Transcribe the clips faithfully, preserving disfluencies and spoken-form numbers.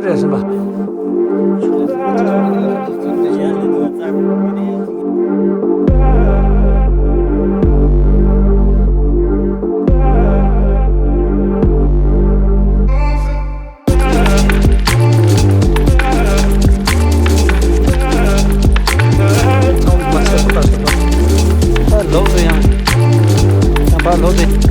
རེད་ཟིན་པ། ལོག་ཏུ་ཡང་ཡང་པ་ལོག་ཏུ།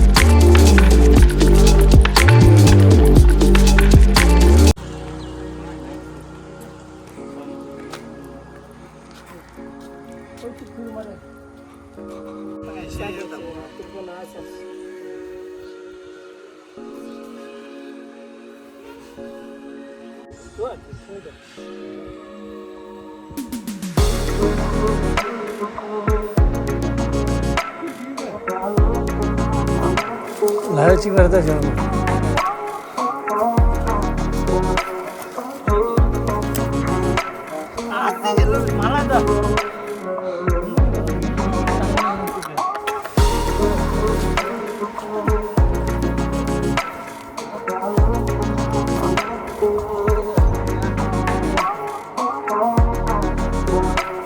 ལ་གཅིག་པར་ད་བྱུང་།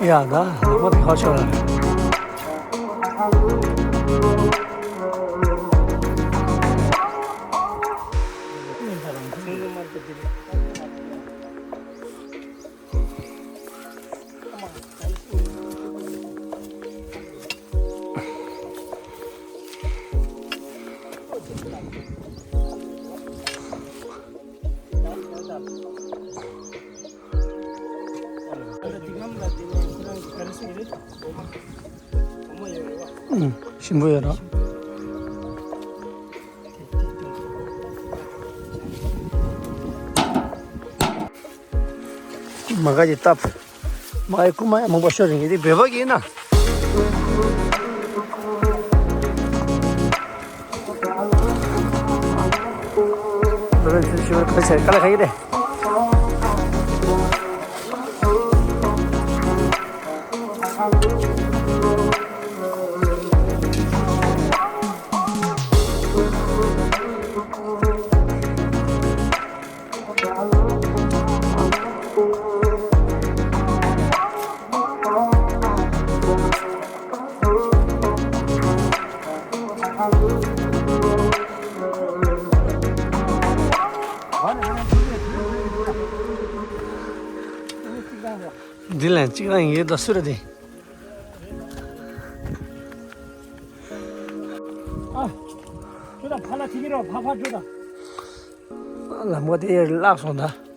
ཡ་ད་ལག་པ་དེ་ཧ་ཆོག་ལ། ཞིམ་པོ་ཡོད་ར། མ་ག་ཡི་སྟབས། མ་ཡི་རྐུ་མ་ཡ་མང་པོ་ཤོར་རིང་ཡི་དེ་བོད་པ་གི་ཡིན་ན། བོད་པའི་ཚུལ་ཞིབ་པར་ག་རེ་བྱས་དཀའ་ལས་ཁག་ཡིན་ཏེ། འདི་ལན་གཅིག་རང་ཡིན་ད་སུ་རེད་དེ། ཨ། ཁྱོད་ད་ཕ་ལ་ཐིག་གི་རོ་ཕ་ཕ་ཁྱོད་ད། ལམ་ཁ་དེ་བརླག་སོང་ད།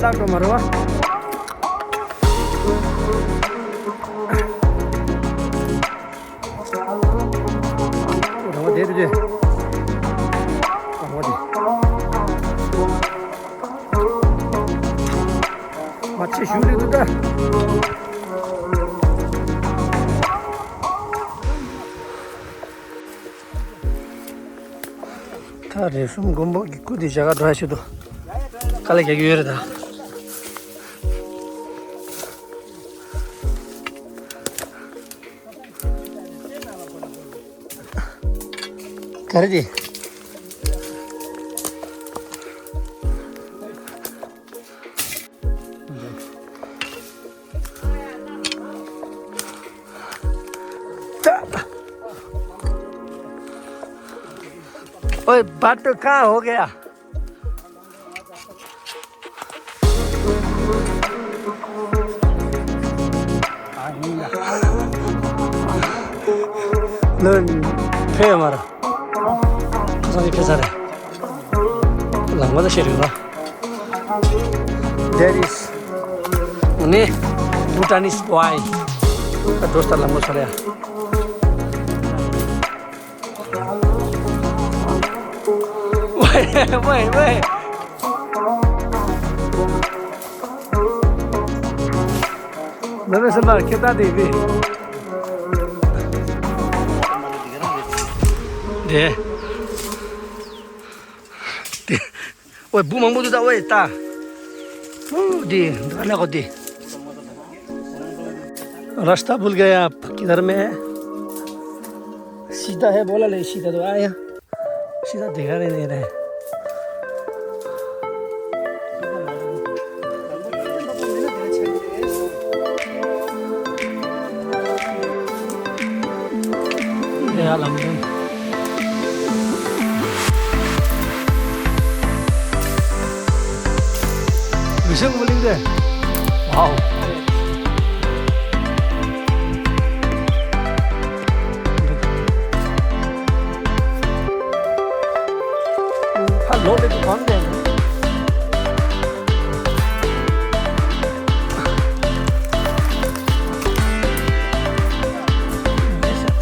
ལག་འགྲོ་མ་རེད་བ། རང་བ་དེ་དུ་ཅེ། རང་བ་དེ། མ་ཆེ་ཞུ་རེད་འདུག་ད། ད་རེ་ཟུང་མགོན་པོ་གི་སྐུ་དེ་བཞག་ག་འགྲོ་ཡ་ཆེད་དུ་དཀའ་ལས་རྒྱག་གི་ཡོད་རེད་ད། ག་རེ་དེ། ओए, बाटो कहाँ हो गया? ནོན་ཕེ་མར་ཁ་སང་ནི་ཕེ་ས་རེད། ལང་མ་ད་ཤེས་རིག་ར། There is ནི་Bhutanese boy། ད་འགྲོ་སྟ་ལང་མ་ཚོ་རེད། ཝེ་ཝེ་ཝེ། ནམ་སེམས་པ་ཁྱེད་ལྟ་དེ་བི། དེ། དེ། ཨོའི་འབུ་མང་པོ་འདུག་ད་ཨོའི་ད། ཨོ་དེ་འདི་ག་ལ་གོ་དེ། रास्ता भूल गया किधर में है। सीधा है बोला, ले सीधा तो आया। सीधा देखा नहीं, नहीं रहे। ཡ་ལམ་སྟོན། མི་སེམས་མ་གླིང་རེད། ཝའོ། ཧ་ལོ་ལེ་གི་གོན་དེ།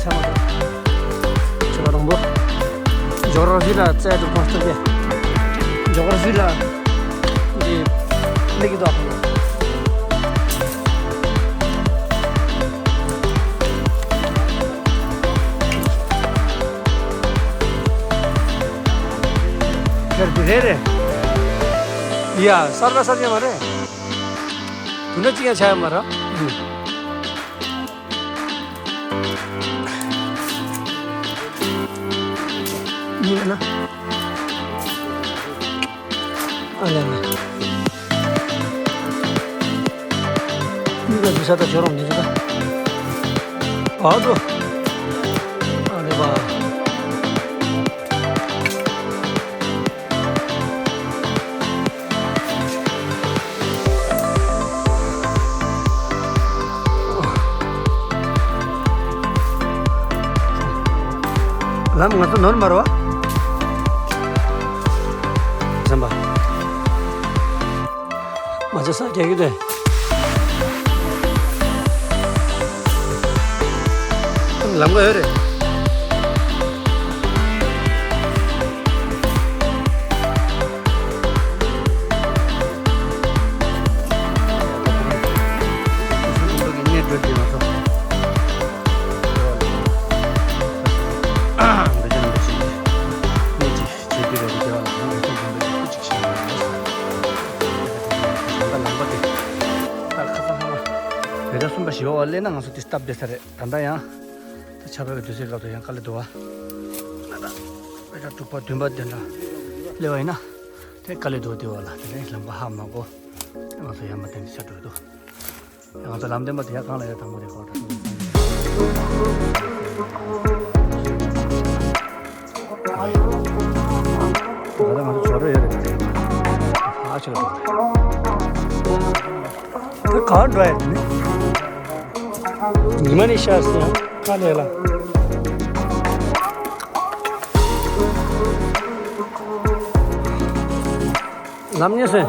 ཆ་མ་དང་། ཆ་མ་དང་པོ། ཇོ་གར་ཕི་ལ་རྩེ་གྲུབ་ཐང་སྟོན་པས། ཇོ་གར་ཕི་ལ། འདི། ལེགས་ཀྱི་དོག་ཁེར་དེ་རེད་རེད། ཡ་གསར་པ་གསར་རྙིང་མ་རེད། དུ་ན་གཅིག་ཡང་ཆ་ཡ་མ་ར། ཡིན་ན། ཨ་ལེ་ལེ། མི་ག་འདི་ས་ད་ཇོ་རོང་ནི་ཟེར་ད། ཨ་ཙོ། ཨ་ལེ་བ། ལམ་ང་ཚོ་ནོར་མ་རོ། བསམ་པ། མ་ཚད་ས་རྒྱག་གི་དེ། ལམ་ཁ་ཡོད་རེད། བོད་ཟླ་གསུམ་པ་བཞི་པ་བ་སླེབས་ན་ང་ཚོ་དེ་སྟབས་བདེ་ས་རེད། ད་ལྟ་ཡང་ད་ཆར་པའི་དུས་ཚོད་སྐབས་དུ་ཡང་དཀའ་ལས་འདུག་བ། ད་ལྟ་བོད་ཟླ་དྲུག་པ་བདུན་པ་དེ་འདྲ་སླེབས་པ་ཡིན་ན་དེ་དཀའ་ལས་འདུག་བ། དེ་བ་ལ་དེ་ནས་ལམ་ཁ་ཧ་མ་གོ། ང་ཚོ་ཡར་མར་དེ་འདྲ་ཆགས་འགྲོ་གི་འདུག་ང་ཚོ་ལམ་སྟོན་པ་དེ་ཡར་གང་ལ་ཡར་དང་པོ་དེ་གོ་ད། ད་ལྟ་ང་ཚོ་ཇོ་རོ་ཡོད་རེད། ཨ་ཆུ་ལ་འགྲོ་རེད། དེ་གང་འགྲོ་ཡ་དེ་ནི། ཉི་མ་ནི་ཤར་སོང་ཁ་ལས་ལ། ལམ་ཉེ་སོན།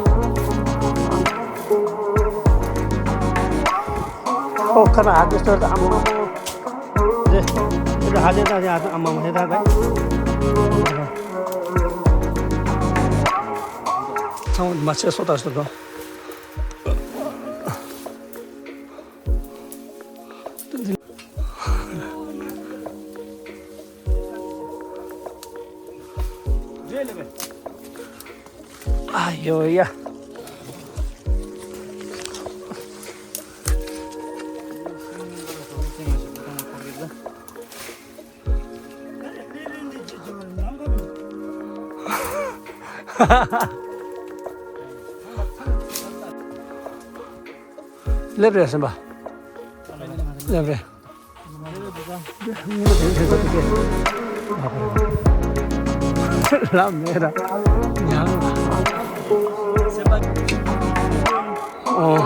ཨོ་ཁ་ན་ཨ་ཏི་སྟོར་དང་ཨ་མ་མོ། རེད། དེ་ཧ་ལས་དང་ཨ་མ་མོ་ཧེ་ད་ད། ཚང་མ་ཆེ་སོ་ད་སོ་དང་། ཨ་ཡོ་ཡ། སླེབས་རེད་སེམས་པ། སླེབས་རེད། ལམ་མེད་ར། ཡང་། ཨོ།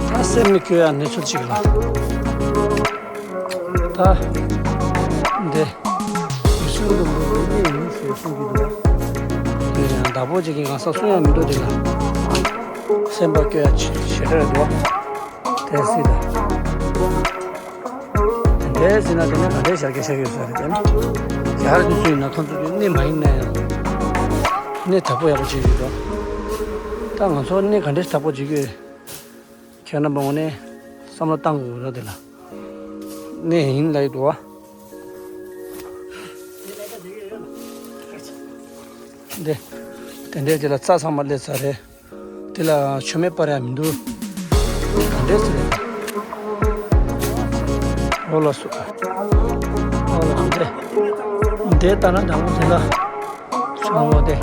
ད་སེམས་མི་སྐྱོ་ཡ་གནས་ཚུལ་ཅིག་ལ། ད། འདི། ཡུལ་སྲོལ་འདི་མོ་འདི་ཡིན་ཞེས་གསུང་གི་འདུག་དེ་ཡང་བདག་པོ་ཅིག་གིས་ང་ས་གསུང་ཡ་མི་འདུག་དེ་ལ། སེམས་པ་སྐྱོ་ཡ་ཆེ་ཞེ་དྲག་རེད་འདུག་དེ་སྲིད་ལ། དེ་འདྲའི་སྲིད་ན་དེ་ནས་ག་འདྲའི་ཞར་གྱི་ཤར་གྱི་བཟོ་རེད་དེ་ན། རྒྱ་གར་དུ་ཚུད་ན་ཁོང་ཚོ་དུ་གནས་མ་ཡིན་ན་ཡང་། གནས་དག་པོ་ཡག་པོ་བྱེད་ཀྱི་འདུག་ད་ང་ཚོ་གནས་ག་འདྲའི་དག་པོ་བྱེད་ཀྱི་ཡོད། ཁྱེད་རྣམ་པ་ངོ་ནས་བསམ་བློ་བཏང་དགོས་རེད་དེ་ལ། གནས་ཡིན་ལ་ཡི་འདུག་བ། འདི། དེ་འདྲའི་དེ་ལ་རྩྭ་ཚང་མ་སླེབས་ཚར་རེད། དེ་ལ་མཆོད་མེ་སྤར་ཡ་མི་འདུག་ག་འདྲས་ཟེར་རེད། འོ་ལགས་སོ། འོ་ལགས་སོ། དེ། དེ་ལྟ་ན་དང་པོ་དེ་ལ། ཚང་མ་དེ།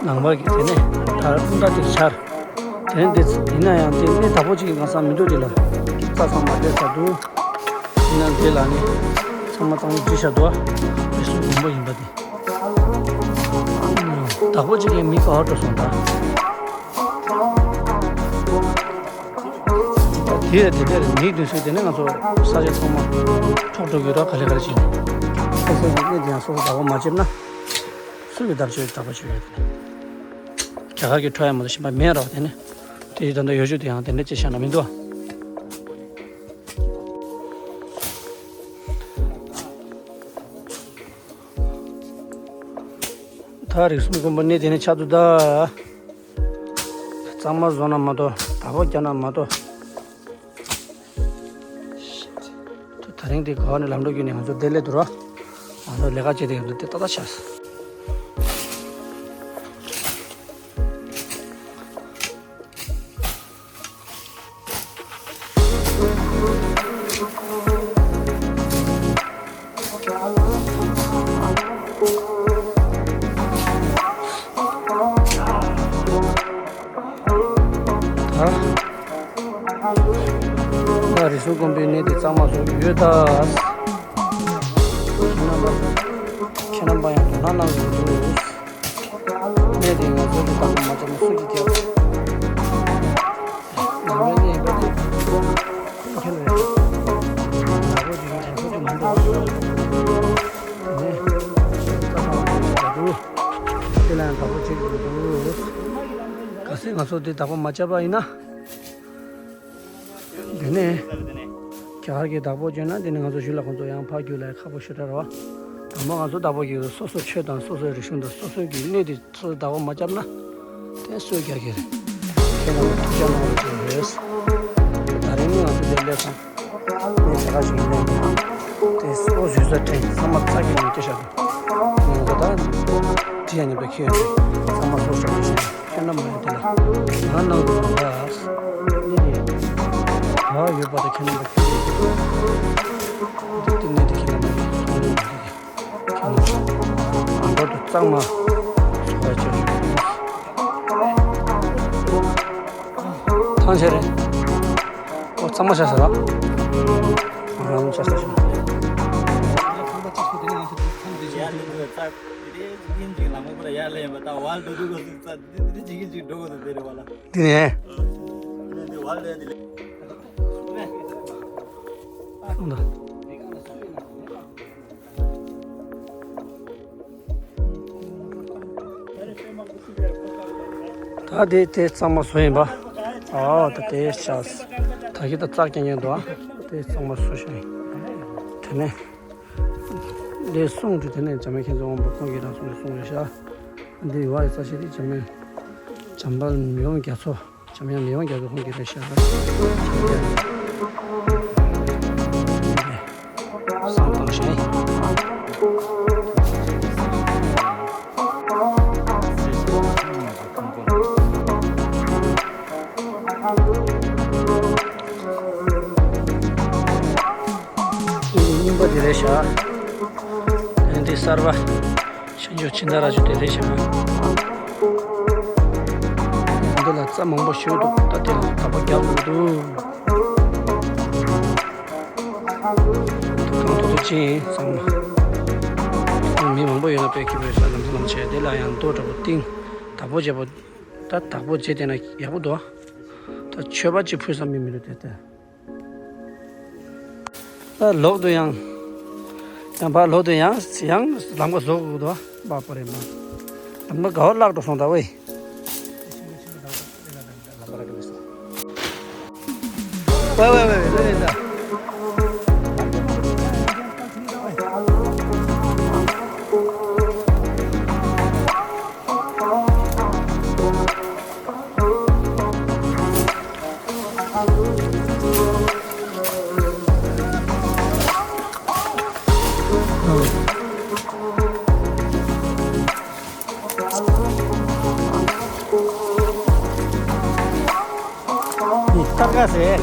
ནང་པ་གི་དེ་ནས་ད་རུང་ད་དེ་ཆར། དེ་ནས་དེ་ཡིན་ན་ཡང་དེ་ནས་བདག་པོ་གཅིག་གི་གང་ཟག་མི་འདུག་དེ་ལ། རྩྭ་ཚང་མ་སླེབས་ཚར་འདུག་ཡིན་ན་དེ་ལ་ནི། ཚང་མ་ཚང་མ་བྲིས་བཞག་འདུག་དེ་སུ་དགོན་པ་ཡིན་པ་དེ། བདག་པོ་གཅིག་གི་མི་ག་བར་འགྲོ་སོང་ད། དེ་དེ་འདྲ་མིག་མདུན་སོང་དེ་ནས་ང་ཚོ་ས་ཆ་ཚང་མ་འཕྲོག་འགྲོ་གི་ར་ག་ལེ་ག་ལེ་བྱེད་ནས། སོ་སོ་གི་གནས་དེ་ཡང་སོ་སོ་བདག་པོ་མ་བྱེད་ན། སུ་གི་བདག་པོ་བྱེད་བདག་པོ་བྱེད་ཡོད་དེ་ནས། རྒྱ་གར་གྱི་ཁྲོ་ཡ་མ་གཏོགས་གཞན་པ་མེད་རོགས་དེ་ནས། དེ་ཡི་ད་ལྟ་ཡོ་ཆུ་དེ་ཡང་དེ་འདྲ་ཅི་བྱ་ན་མི་འདུག་ད་རིགས་གསུམ་མགོན་པོ་གནས་དེ་ནས་ཆགས་འདུག་ད། གཙང་མ་བཟོ་ན་མ་གཏོགས་བདག་པོ་རྒྱག་ན་མ་གཏོགས། ད་རིང་འདི་ག་བ་ནས་ལམ་འགྲོ་བརྒྱུད་ནས་ང་ཚོ་བདེ་ལེགས་དུ་ར། ང་ཚོ་ལས་ཀ་བྱེད་དེ་ཡོད་འདུག་དེ་ཏག་ཏག་ཆགས། ད། ང་རིགས་གསུམ་མགོན་པོའི་གནས་དེ་གཙང་མ་བཟོ་ཡོད་ད། ཁྱེད་རྣམ་པ། ཁྱེད་རྣམ་པ་ཡང་དོ་སྣང་གནང་དགོས་འདུག་གནས་དེ་ང་ཚོ་གི་བདག་པོ་མ་བྱས་ན་སུ་གིས་རྒྱག་ནང་མི་གནས་པ་དེ་ཁྱེད་རེད། བདག་པོ་དེ་ང་ཚོ་གི་མི་འདུག་ནས་ད་ཐང་བ་དེ་བྱེད་པ་འདུག་དེ་ལ་ཡང་བདག་པོ་བྱེད་དགོས་འདུག་གལ་སྲིད་ང་ཚོ་དེ་བདག་པོ་མ་བྱས་པ་ཡིན་ན། དེ་ནས། རྒྱ་གར་གྱི་བདག་པོ་བྱས་ན་དེ་ནི་ང་ཚོ་གཞུག་ལ་ཁོང་ཚོ་ཡང་ཕར་རྒྱུག་ལ་ཁག་པོ་ཞེ་དྲག་རེད་བ། དང་པོ་ང་ཚོ་བདག་པོ་བྱེད་དགོས། སོ་སོའི་ཆོས་དང་སོ་སོའི་རིག་གཞུང་དང་སོ་སོའི་གི་གནས་དེ་སོ་སོ་བདག་པོ་མ་བརྒྱབ་ན། དེ་སུས་རྒྱག་གི་རེད། ཁྱེད་རང་ལ་ཐུགས་རྗེ་གནང་རོགས་ཞུ་རེད། ད་རིང་ནི་ང་ཚོ་འདིར་སླེབས་སོང་། ངས་དེ་ག་ཞིག་ཡིན་ནས། དེ་སོ་བཟོས་ས་དྲན་ཚང་མ་རྩ་སྐྱེ་ནས་སྐྱེ་བཞག་འདུག་ངས་ད་བྲིས་ཡ་ཉེན་པ་ཁྱེད་ཡོད་རེད། ཚང་མ་སོ་སོ་ཞིག་ཁྱེད་རྣམ་པ་ཡང་དེ་ལ་ང་གནང་དགོས་པ་འདྲ། ཨ་ཡོད་པ་དང་ཁྱེད་རྣམ་པ་ཁྱེད་ཡོད་རེད། འདི་གནས་དེ་ཁྱེད་རྣམ་པ་ཡང་མཐོང་ཡོད་རེད། ཁྱེད་རྣམ་པ་ང་འདྲ་དུ་གཙང་མ་སོ་བ་ཅོ་ཅོ། ཐང་ཆད་རེད། ཨོ་གཙང་མ་བྱ་ས་ལ། ང་རང་བྱ་ས་ཞིག་འདི་ནས། ད་དེ་དེ་གཙང་མ་བཟོ་ཡིན་པ། ཨོ་ད་དེ་ཤ། ད་གི་ད་ཙག་རྐྱང་རྐྱང་འདུག་ཨ། དེ་གཙང་མ་བཟོ་ཤ་ཡིན། དེ་ནས། དེ་གསུང་དུ་དེ་ནས་འཇམ་དཔལ་མཁྱེན་བརྩེ་དབང་པོ་ཁོང་གིས་རང་གསུང་གསུང་རེད་ཤག་འདི་ཡོད་ཡ་རྩ་ཤེ་དེ་འཇམ་དཔལ། འཇམ་དཔལ་མི་དབང་རྒྱ་མཚོ། འཇམ་དབྱངས་མི་དབང་རྒྱ་མཚོ་ཁོང་གིས་རེད་ཤག་བསམ་བཏང་ཞིང་། རྙིང་པ་དེ་རེད་ཤག་དེ་གསར་པ། ཤན་ཆུ་ཕྱི་ཟླ་ར་ཆུ་དེ་རེད་ཤག་འདི་ལ་རྩྭ་མང་པོ་ཞིག་འདུག་ད་དེ་ལ་དག་པ་རྒྱག་དགོས་འདུག་གང་ཐུབ་ཐུབ་ཅི་ཡིན་བསམ། མི་མང་པོ་ཡོད་ན་དཔེ་ཁྱི་པོའི་ས་ལམ་ས་ལམ་བྱས་དེ་ལ་ཡང་རྡོ་འདྲ་པོ་བཏིང་། དག་པོ་བྱས་པ། ད་དག་པོ་བྱས་བསྡད་ན་ཡག་པོ་འདུག་ད་མཆོད་པ་ཅིག་ཕུལ་ས་མི་མི་འདུག་དེ་ལྟ། ཨ་ལོག་ཏུ་ཡང་། ཡང་ཕར་ལོག་ཏུ་ཡང་ཡང་ལམ་ཁ་བཟོ་དགོས་འདུག་པ་པ་རེད་མ། ལམ་ཁ་ག་བར་བརླག་འགྲོ་སོང་ད་ཝེ། ཝེ་ཝེ་ཝེ་ཝེ་ལེ་ལེ་ད། ཟེར།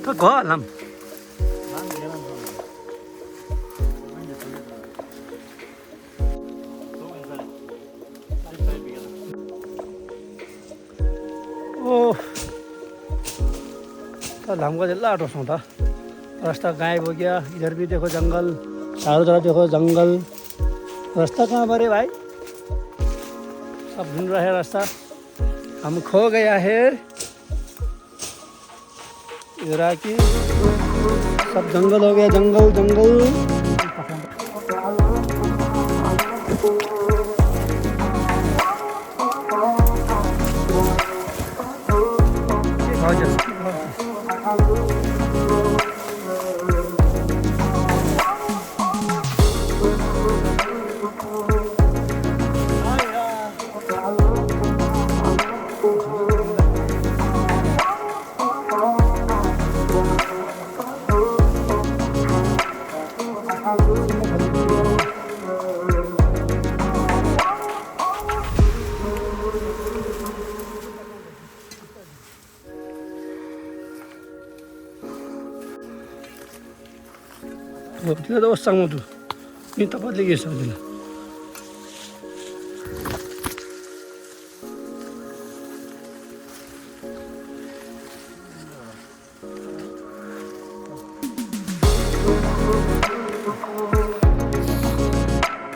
ད་གོ་ལམ། ཨོ། ད་ལམ་ཀ་དེ་བརླག་འགྲོ་སོང་ད། रास्ता गायब हो गया। इधर भी देखो जंगल, चारों तरफ देखो जंगल। रास्ता कहाँ पर है भाई? सब ढूंढ रहा है रास्ता। हम खो गया है। इधर आके सब जंगल हो गया, जंगल, जंगल। འོ་དེ་ལ་ད་བ་གཙང་མ་འདུག་མི་རྟག་པར་སླེབས་ཀྱི་ཡོད་ས་དེ་ལ།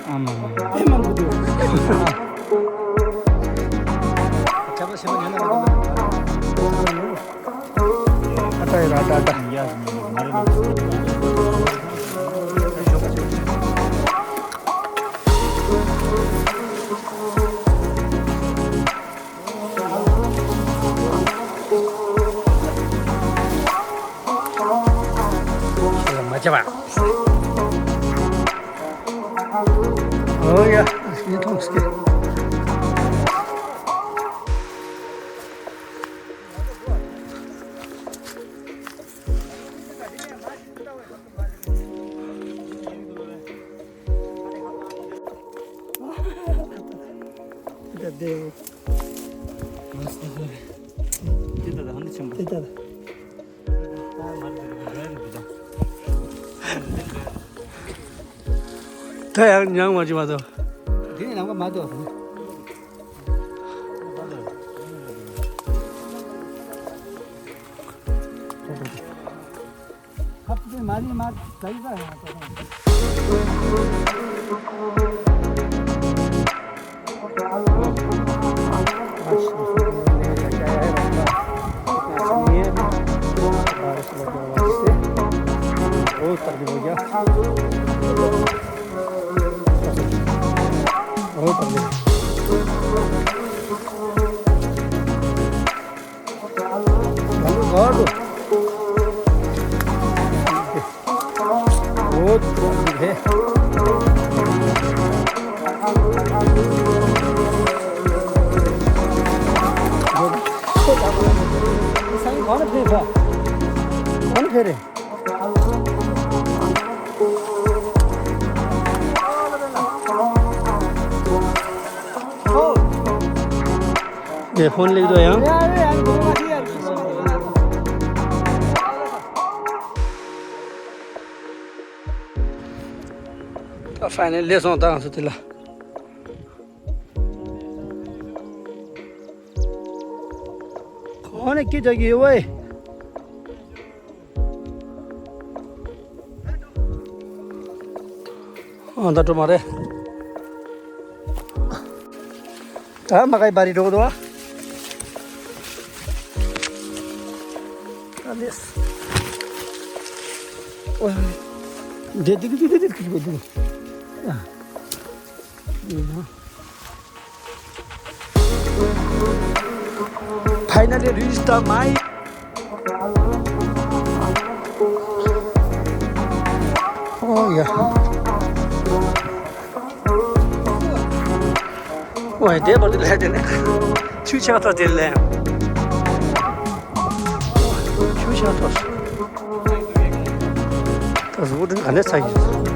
ཨ་མ་མ། ཨེ་མ་འདུག་འདུག་ཆ་པ་ཞེ་པོ་ཉན་ན་མ་འདུག་ཨ་ཏ་ཡ་ར་ཏ་ཏ། མ་བྱ་བ། ཨོ་ཡ། ཡིན་ཐོངས་ཀྱི། ད་ཡང་ཉང་མ་ཅི་མ་ཐོབ། དེ་ནི་ནམ་མཁའ་མ་ཐོབ། ཁབ་ཏུ་མ་རི་མ་ད་ཡི་ད་ཡང་ད། ངས་ཕོན་ལེགས་འགྲོ་ཡང་། ད་ཕའི་ནལ་ལས་སོང་ད་ང་ཚོ་དེ་ལ། གོང་ནས་སྐད་རྒྱག་གི་ཡོད་བས། ཨ་ད་འགྲོ་མ་རེད། ད་མ་གའི་བ་རི་འགྲོ་གི་འདུག་ཨ། ཨ་ལེས། ཨོ། འདི་འདི་འདི་འདི་འདི་འདི་འདི། ཨ། Finally reached the my. Oh yeah. ཨོ་ཡ། དེ་བར་དུ་ལས་དེ་ནས་ཆུ་ཆགས་ཐག་དེ་ལས། ཡང་ཐོབ་སོང་། ད་གཟུགས་པོ་འདི་ག་ནས་ཚ་ཡིན།